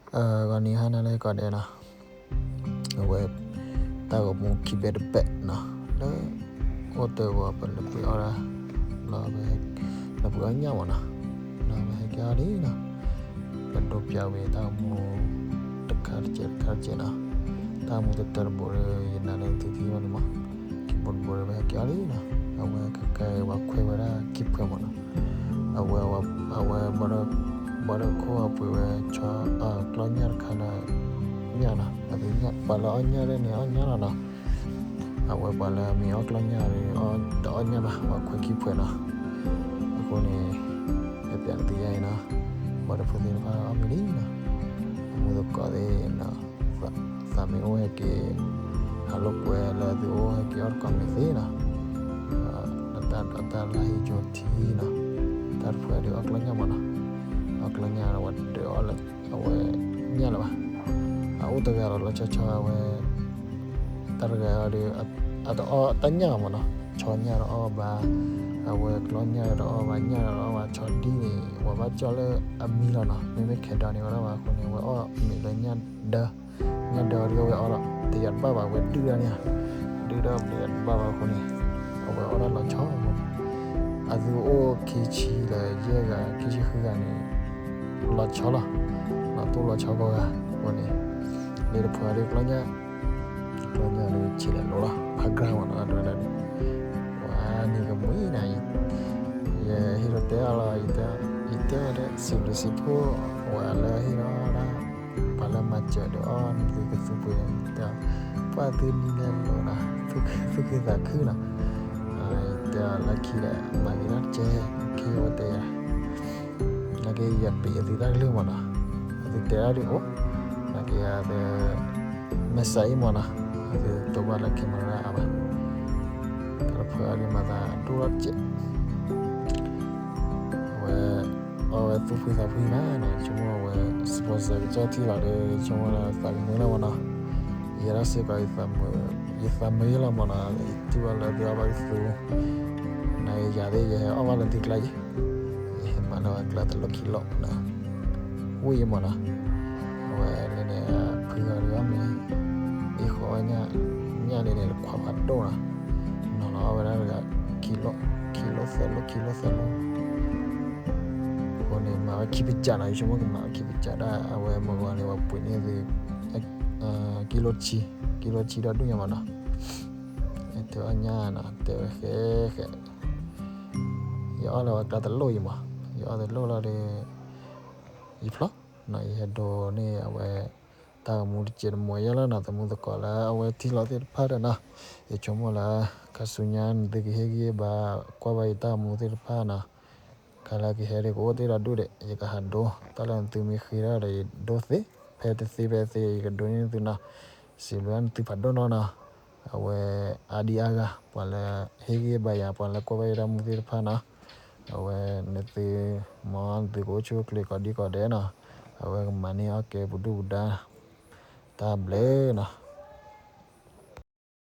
ဂီၤနံၤဟါနၤလၢကိးဂၤဒဲးနီၤ, အဝဲ တၢ်ဂီၤမူခံဘျဲၣ်တဘျဲၣ်နီၤ, လၢ အိၣ်တဂီၤပလဲၤပှ့ၤအီၣ်ဒၣ် လီၤ, ပလဲၤပှ့ၤအီၣ်ညၣ်မးနီၤ, လီၤပဟဲက့ၤအီၣ်လံနီၤ, ပဒိးပၠးဝဲတၢ်ဂီၤမူ တခါတစဲးတခါတစဲးနီၤ, တၢ်ဂီၤမူတတၢတဘိးဒီး ယနာ်လၢသုထံၣ်ဘၣ်န့ၣ်မး, ခံဘိတဘိးဒီးပဟဲက့ၤအီၣ်လံနီၤ, အဝဲကကဲဝဲခွဲးဝဲဒၣ်ခံဖှဲးမးနီၤ, အဝဲ အဝဲ ဘီဒီခိၣ်အပှ့ၤဝဲ ကျီညၣ်တခါလၢ ညၣ်နီၤ, ပှၤလၢအီၣ်ညၣ်ဒ်န့ၣ် အီၣ်ညၣ်လီၤနီၤ, အဝဲပှၤလၢအမ့ၢ်အီၣ်ကျီညၣ်ဒီး တအီၣ်ညၣ်ဘၣ်, ပှၤခွဲးခံဖှဲးနီၤ, အဃိန့ၣ် ဟဲပၠးကသ့ယါအံၤနီၤ, ဘီဒီဖိသ့ၣ်တဖၣ်အီၣ်မ့ၤလံနီၤ, အမူသကိးသ့ၣ်နီၤ, သးမ့ၢ်အိၣ်ဟဲက့ၤ ဟးလိာ်ကွဲလၢသုအိၣ်ဟဲက့ၤအီၣ်တကီၢ်မ့ၢ်သ့နီၤ, လၢတၢ်ဒိးတၢ်လၢဟံၣ်ကၠိထံနီၤ, တၢ်တဖှဲးဒီးအီၣ်ကျီညၣ်မးနီၤ, အီၣ်ကျီညၣ်ဒီးဝဲဒၢးအီၣ်လၢ အဝဲ ညၣ်လၢၤဘၣ်, အအိၣ်တဂၤဒီးလီၤဆီဆီအဝဲ တၢ်တဂၤဒီး အတအီၣ်တၢ်ညၣ်မးနီၤ, ဆီညၣ်တအီၣ်ဘၣ်, အဝဲကျီညၣ်တအီၣ်ဘၣ်, ညၣ်တအီၣ်ဘၣ်, ဆီဒ်န့ၣ် ဝဲဘၣ်ကၠီၣ်လၢအမံလီၤနီၤ, မ့မ့ၢ်ခဲဒီးန့ၣ်ဝဲဒၣ်ဘၣ်အဃိန့ၣ် အဝဲအီၣ်မ့ၤလၢညၣ်ဒၢ, ညၣ်ဒၢအီၤဒီးဝဲအီၣ်ဒီး တယၤတဘၣ်ဘၣ်, ဝဲဒုၣ်ဒၣ်န့ၣ်, ဒုၣ်ဒၣ်တယၤတဘၣ်ဘၣ်အဃိန့ၣ် အဝဲအီၣ်ဒၣ်လီၤဆီအဃိန့ၣ်, အသုအိၣ်ခံဆံလၢယဲၢ်ဂၤ ခံဆံဃုဂၤန့ၣ် လီၤဆီလီၤ, လီၤတိၢ်လီၤဆီကိးဂၤအဃိန့ၣ်, လၢတဖှဲးဒီးကျီညၣ်, ကျီညၣ်ဒီးဆံးလဲၤလိၤလီၤ, ဖးကြၢ်မးနီၤ, အဒိဒၣ်ဒီး ပှၤန့ၣ်ကမှံနၤ, ယဟ့ၣ်လီၤတဲအီၤလီၤ, ယတဲဝဲဒၣ် စံးဘျုးစံးဖှိၣ် ဝဲလၢဟ့ၣ်လီၤဒၣ် ပှၤလၢမၤစၢၤဒီးအီၣ်နသုကသူပှ့ၤ, တဲ ပှၤသုနံၤလဲၤလိၤနီၤ, သူၣ်ခုသးခုနီၤ, ယတဲအီၤလၢခံဒီး မၤဂ့ၤတၢ်တကဲ, ခံဝဲတဲယၤ နာ်က့ယပံးအသုတၢ်ကလုၢ်မးနီၤ, အသုတဲဒၣ်ဒုးအိၣ်, နာ်က့ယသု မဲာ်ဆှးအံၤမးနီၤ, အသုတိဘၣ်လၢ camera အါဘၣ်, တၢ်တဖှဲးအီၤဒ်မၤသးဒိၣ်ထီၣ်တစဲး, အဝဲ အီၣ်ဝဲသူၣ်ဖှံသးဖှံနၤနီၤ, ဆိကမိၣ်အဝဲ sponsor ကစၢၢ်ထံၣ်လီၤဒီး ဆိကမိၣ်လၢသးကမုာ်လီၤမးနီၤ, ယဲဒၣ်စ့ၢ်ကီး ယသးမုာ်ယဲလီၤမးနီၤ, ယထံၣ်ဘၣ်လၢသုအီၣ်ဘၣ်ကသူ နယၤသ့ၣ် ယဟဲအီၣ်ဘၣ်လၢသုကျါယဲ, ယဟဲမၤလၢအကျါတလိၣ်ခံလိၣ်နီၤ, ဝံၣ်ယဲမးနီၤ, အဝဲန့ၣ်န့ၣ် ဖုဂၤဒီးအီၣ်မ့ၤ, အ့ၣ်ဃီအီၣ်ညၣ်, ညၣ်န့ၣ်န့ၣ် တခွးဖးဒိၣ်နီၤ, နီၤလီၤအီၣ်ဝဲဒၣ်တဂၤ ခံလိၣ်, ခံလိၣ်သၢလိၣ် ခံလိၣ်သၢလိၣ် အဃိန့ၣ် မၤဝဲခံပစးနီၤ, ယဆိကမိၣ်ကမၤဝဲခံပစးဒၣ် အဝဲမုၢ်ဂီၤန့ၣ် ပှၤပှ့ၤန့ၢ်သု ကံလိၣ်ဆံ, ကံလိၣ်ဆံဒီဒူၣ်ညါမးနီၤ, တဲအီၣ်ညၣ်နီၤ, တဲဝဲဃဲဃဲ, ယအီၣ်လၢဝဲကျါတလိၣ်အံၤမး, ယအီၣ်တလိၣ်လီၤဒီး ယဖျီနီၤ, ယဟဲဒိးန့ၢ်အဝဲ တၢ်ဂီၤမူတစဲးတမှဲၤယဲလီၤနီၤ, သမူသကိးလၢအဝဲထံၣ်လီၤသ့ၣ်တဖၣ်ဒီးနီၤ, ယဆိကမိၣ်လၢ ခါဆူညါနသုကဟ့ၣ်ဂံၢ်ဘါ ကွၢ်ဘၣ်ယတၢ်ဂီၤမူသ့ၣ်တဖၣ်နီၤ, ခါလၢကဟဲဒီးကအိၣ်တ့ၢ်ဒီဒူၣ်ဒီး ယကဟးဒိ တၢ်လၢနသုမ့ၢ်ဃ့ထီၣ်ဒီးယဒိသ့, ဖဲတသ့ဖဲသ့ယကဒိန့ၢ်သုနီၤ, စံးဘျုးနသုဖးဒိၣ်နီၤနီၤ, အဝဲအါဒံအါဂၤ ပှၤလၢဟ့ၣ်ဂံၢ်ဘါယၤ ပှၤလၢကွၢ်ဘၣ်ယတၢ်မူသ့ၣ်တဖၣ်နီၤ, အဝဲနသု မ်နသုကအိၣ်ဆူၣ်အိၣ်ချ့ကိးဒံကိးဒဲးနီၤ, အဝဲကမၤန့ၢ်အီၣ်ကဲပဒုၣ်ပဒါ တၢ်ဘျုးနီၤ,